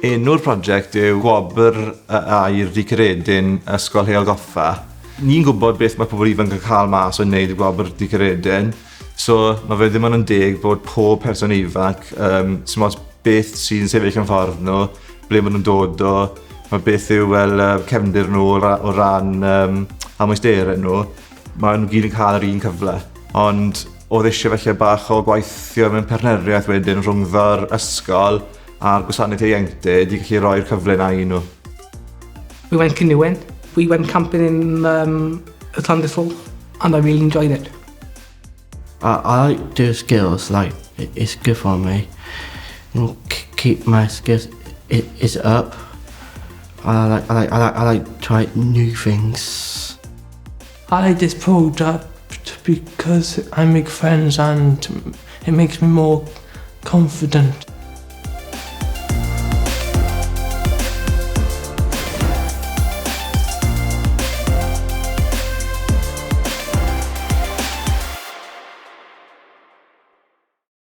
Enw'r prosiect yw Gwobr Aur Du Caeredin Ysgol Heol Goffa. Ni'n gwybod beth mae pobl ifanc yn cael mas o wneud y Gwobr Du Caeredin, so mae fe ddim ond yn deg bod pob person ifanc, um, sy'n ots beth sy'n sefyll yn ffordd nhw, ble maen nhw'n dod o, mae beth yw fel uh, cefndir nhw o, ra o ran um, amwysterau nhw, maen nhw gyd yn cael yr un cyfle. Ond oedd eisiau felly bach o gweithio mewn partneriaeth wedyn rhwngddo'r ysgol a'r gwasanaeth ieuenctid i gallu rhoi'r cyfle 'na i nhw. We went canoeing, we went camping in um, Llandysul and I really enjoyed it. I, I like do skills, like it's good for me and keep my skills it is up. I like I like I like I like try new things. I like this product because I make friends and it makes me more confident.